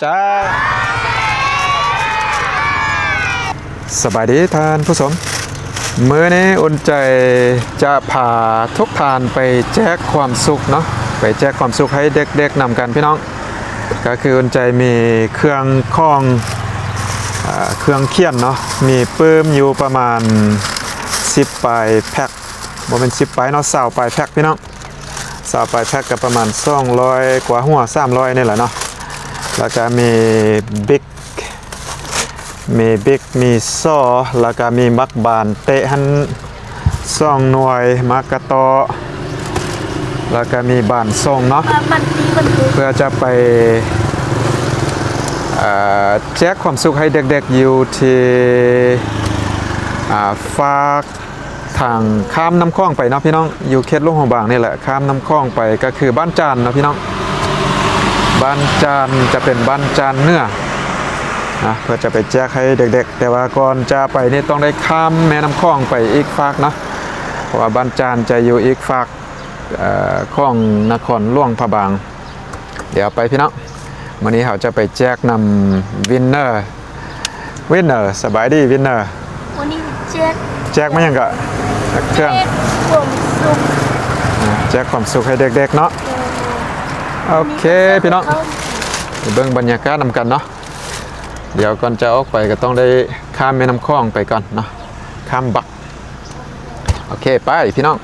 ຈ້າ ສະບາຍດີທ່ານຜູ້ຊົມ, ມື້ນີ້ອຸ່ນໃຈຈະພາທຸກທ່ານໄປແຈກຄວາມສຸກເນາະ, ໄປແຈກຄວາມສຸກໃຫ້ເດັກໆນຳກັນພີ່ນ້ອງ. ກໍຄືອຸ່ນໃຈມີເຄື່ອງຂອງ ເອີ ເຄື່ອງຂຽນເນາະ, ມີປຶ້ມຢູ່ປະມານສິບປາຍແພັກ, ບໍ່ແມ່ນສິບປາຍເນາະ, ຊາວປາຍແພັກພີ່ນ້ອງ. ຊາວປາຍແພັກກໍປະມານສອງຮ້ອຍກວ່າຫົວ ສາມຮ້ອຍນີ້ແຫຼະເນາະ. ແລ້ວກໍມີບິກ ມີບິກ ມີສໍ່ ແລ້ວກໍມີໝາກບານເຕະຫັ້ນສອງໜ່ວຍ, ໝາກກະຕໍ້ ແລ້ວກໍມີບານສົ່ງເນາະ, ເພື່ອຈະໄປ ເອີ ແຈກຄວາມສຸກໃຫ້ເດັກໆຢູ່ທີ່ ອ່າ ຟາກ ທາງຂ້າມນ້ຳຂອງໄປເນາະພີ່ນ້ອງ, ຢູ່ເຂດຫຼວງພະບາງນີ້ແຫຼະ, ຂ້າມນ້ຳຂອງໄປກໍຄືບ້ານຈານເນາະພີ່ນ້ອງ. ບ້ານຈານຈະເປັນບ້ານຈານເໜືອນະ, ເພື່ອຈະໄປແຈກໃຫ້ເດັກໆ, ແຕ່ວ່າກ່ອນຈະໄປນີ້ຕ້ອງໄດ້ຂ້າມແມ່ນ້ຳຂອງໄປອີກຟາກເນາະ, ເພາະວ່າບ້ານຈານຈະຢູ່ອີກຟາກ ເອີ ຂອງນະຄອນຫຼວງພະບາງ. ດຽວໄປພີ່ນ້ອງ, ມື້ນີ້ເຮົາຈະໄປແຈກນຳວິນເນີ. ວິນເນີ ສະບາຍດີວິນເນີ. ວັນນີ້ແຈກ ແຈກມາຫຍັງກະ? ເຄື່ອງ ແຈກຄວາມສຸກ ອ່າ ແຈກຄວາມສຸກໃຫ້ເດັກໆເນາະ. ເອີ ໂອເຄພີ່ນ້ອງ, ໄປເບິ່ງບັນຍາກາດນຳກັນເນາະ. ດຽວກ່ອນຈະອອກໄປກໍຕ້ອງໄດ້ຂ້າມແມ່ນ້ຳຂອງໄປກ່ອນເນາະ, ຂ້າມບັກ. ໂອເຄ ໄປພີ່ນ້ອງ.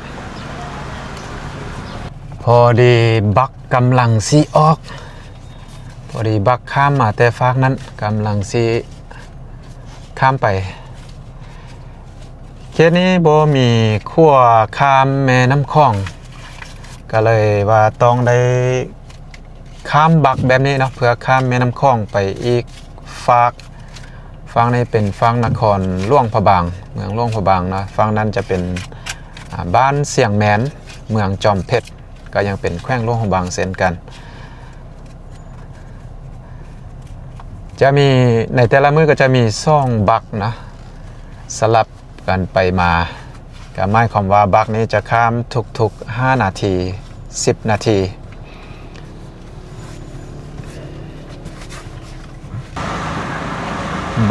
ພໍດີບັກກຳລັງຊິອອກ, ພໍດີບັກຂ້າມມາແຕ່ຟາກນັ້ນ ກຳລັງຊິຂ້າມໄປ. ເຂດນີ້ບໍ່ມີຂົວຂ້າມແມ່ນ້ຳຂອງ, ກໍເລີຍວ່າຕ້ອງໄດ້ ຂ້າມບັກແບບນີ້ເນາະ ເພື່ອຂ້າມແມ່ນ້ຳຂອງໄປອີກຟາກ. ຟາກນີ້ເປັນຟາກນະຄອນຫຼວງພະບາງ, ເມືອງຫຼວງພະບາງເນາະ, ຟາກນັ້ນຈະເປັນ ອ່າ ບ້ານຊຽງແມນ, ເມືອງຈອມເພັດ, ກໍຍັງເປັນແຂວງຫຼວງພະບາງເຊັ່ນກັນ. ຈະມີ ໃນແຕ່ລະມື້ກໍຈະມີສອງບັກເນາະ ສະຫຼັບ ກັນໄປມາ, ກໍໝາຍຄວາມວ່າບັກນີ້ຈະຂ້າມທຸກໆຫ້ານາທີ ສິບນາທີ.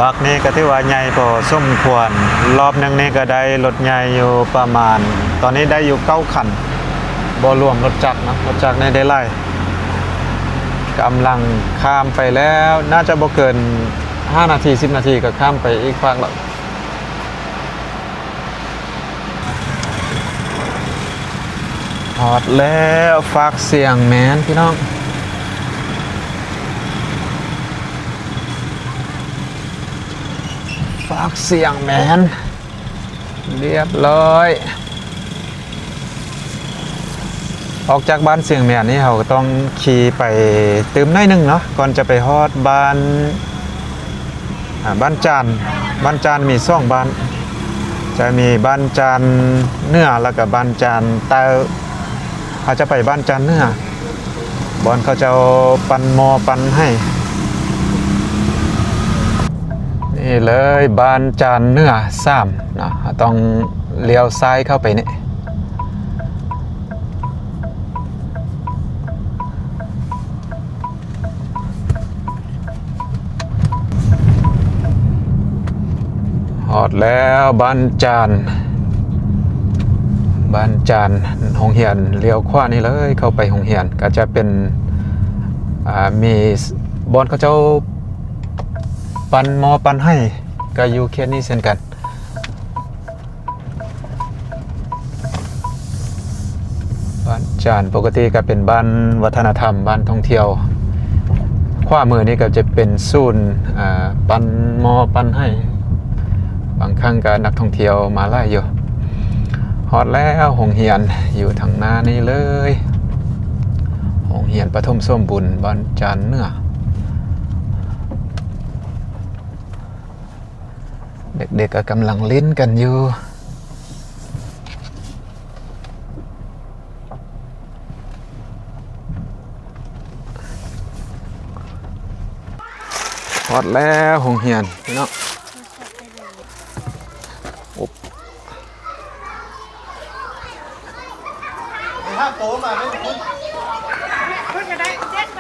ບັກນີ້ກໍຖືວ່າໃຫຍ່ພໍສົມຄວນ, ລອບໜຶ່ງນີ້ກໍໄດ້ລົດໃຫຍ່ຢູ່ປະມານ ຕອນນີ້ໄດ້ຢູ່ເກົ້າຄັນ, ບໍ່ລວມລົດຈັກເນາະ, ລົດຈັກນີ້ໄດ້ຫຼາຍ. ກຳລັງຂ້າມໄປແລ້ວ, ໜ້າຈະບໍ່ເກີນຫ້ານາທີ ສິບນາທີ ກໍຂ້າມໄປອີກຟາກແລ້ວ. ຮອດແລ້ວ ຟາກຊຽງແມນພີ່ນ້ອງ, ຟາກຊຽງແມນ ລຽບຮ້ອຍ. ອອກຈາກບ້ານຊຽງແມນນີ້ ເຮົາກໍຕ້ອງຂີ່ໄປຕື່ມໜ້ອຍໜຶ່ງເນາະ ກ່ອນຈະໄປຮອດບ້ານ ອ່າ ບ້ານຈານ. ບ້ານຈານມີສອງບ້ານ, ຈະມີບ້ານຈານເໜືອ ແລ້ວກໍບ້ານຈານໃຕ້. ເຮົາຈະໄປບ້ານຈານເໜືອ ບ່ອນເຂົາເຈົ້າປັ່ນໝໍ້ປັ່ນໄຫ້. ນີ້ເລີຍ ບ້ານຈານເໜືອສາມເນາະ, ເຮົາຕ້ອງລ້ຽວຊ້າຍເຂົ້າໄປນີ້. ຮອດແລ້ວບ້ານຈານ, ບ້ານຈານ ໂຮງຮຽນລ້ຽວຂວານີ້ເລີຍ ເຂົ້າໄປໂຮງຮຽນ ກໍຈະເປັນ ອ່າ ມີບ່ອນເຂົາເຈົ້າປັ່ນໝໍ້ປັ່ນໄຫ້ ກໍຢູ່ເຂດນີ້ເຊັ່ນກັນ. ບ້ານຈານ ປົກກະຕິກໍເປັນບ້ານວັດທະນະທຳ ບ້ານທ່ອງທ່ຽວ. ຂວາມືນີ້ກໍຈະເປັນສູນ ອ່າ ປັ່ນໝໍ້ປັ່ນໄຫ້, ບາງຄັ້ງກໍນັກທ່ອງທ່ຽວມາຫຼາຍຢູ່. ຮອດແລ້ວ ໂຮງຮຽນຢູ່ທາງໜ້ານີ້ເລີຍ, ໂຮງຮຽນປະຖົມສົມບູນບ້ານຈານເໜືອ. ເດັກໆກໍກຳລັງຫຼິ້ນກັນຢູ່. ຮອດແລ້ວໂຮງຮຽນພີ່ນ້ອງ. ຫ້າໂຕມາເລີຍ.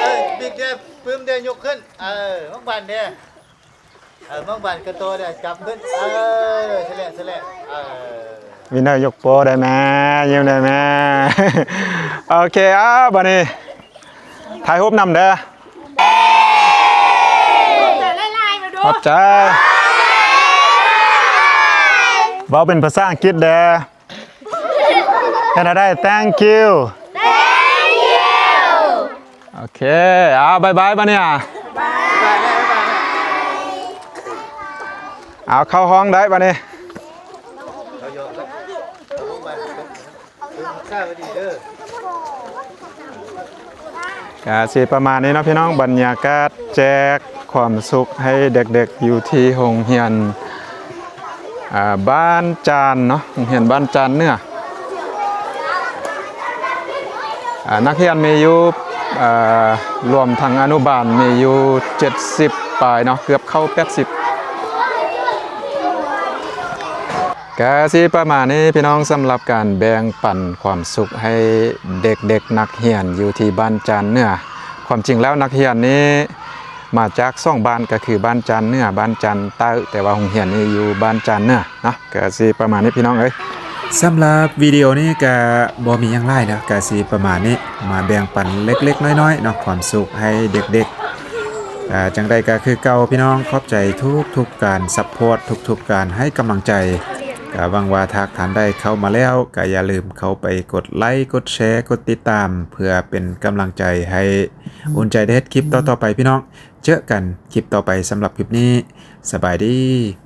ເອີ ບິກແດ່ ປຶ້ມແດ່ ຍົກຂຶ້ນ ເອີ ໝາກບານແດ່ ເອີ ໝາກບານກະໂຕແດ່ ຈັບຂຶ້ນ ເອີ ຊັ້ນແຫຼະ ຊັ້ນແຫຼະ ເອີ. ວິນເນີຍົກໂປ້ໄດ້ແມ່ ຍິ້ມໄດ້ແມ່. ໂອເຄ ອ້າວ ບາດນີ້ຖ່າຍຮູບນຳເດີ. ຂອບໃຈ. ເວົ້າເປັນພາສາອັງກິດເດີ. ເຮັດໃຫ້ໄດ້ Thank you. Thank you. ໂອເຄ ເອົາ ບາຍບາຍບາດນີ້. ເອົາ ເຂົ້າຫ້ອງໄດ້ບາດນີ້. ກະຊິປະມານນີ້ເນາະພີ່ນ້ອງ, ບັນຍາກາດແຈກຄວາມສຸກໃຫ້ເດັກໆ ຢູ່ທີ່ໂຮງຮຽນ ອ່າ ບ້ານຈານເນາະ, ໂຮງຮຽນບ້ານຈານເໜືອ. ອ່າ ນັກຮຽນມີຢູ່ ເອີ ລວມທັງອະນຸບານມີຢູ່ເຈັດສິບປາຍເນາະ, ເກືອບເຂົ້າແປດສິບ. ກະຊິປະມານນີ້ພີ່ນ້ອງ, ສຳລັບການແບ່ງປັນຄວາມສຸກໃຫ້ເດັກໆ ນັກຮຽນຢູ່ທີ່ບ້ານຈານເໜືອ. ຄວາມຈິງແລ້ວນັກຮຽນນີ້ມາຈາກສອງບ້ານ, ກະຄືບ້ານຈານເໜືອ ບ້ານຈານໃຕ້, ແຕ່ວ່າໂຮງຮຽນນີ້ຢູ່ບ້ານຈານເໜືອເນາະ. ກະຊິປະມານນີ້ພີ່ນ້ອງເອີຍ. ສຳລັບວິດີໂອນີ້ກະບໍ່ມີຫຍັງຫຼາຍເນາະ, ກະຊິປະມານນີ້, ມາແບ່ງປັນເລັກໆ ນ້ອຍໆ ເນາະ, ຄວາມສຸກໃຫ້ເດັກໆ. ອ່າ ຈັ່ງໃດກະຄືເກົ່າພີ່ນ້ອງ, ຂອບໃຈທຸກໆ ການຊັບພອດ, ທຸກໆ ການໃຫ້ກຳລັງໃຈ. ກະຫວັງວ່າຖ້າທ່ານໃດເຂົ້າມາແລ້ວ ກະຢ່າລືມເຂົ້າໄປກົດໄລ, ກົດແຊ, ກົດຕິດຕາມ ເພື່ອເປັນກຳລັງໃຈໃຫ້ອຸ່ນໃຈໄດ້ເຮັດຄລິບຕໍ່ໆ ໄປພີ່ນ້ອງ. ເຈີກັນຄລິບຕໍ່ໄປ, ສຳລັບຄລິບນີ້ ສະບາຍດີ.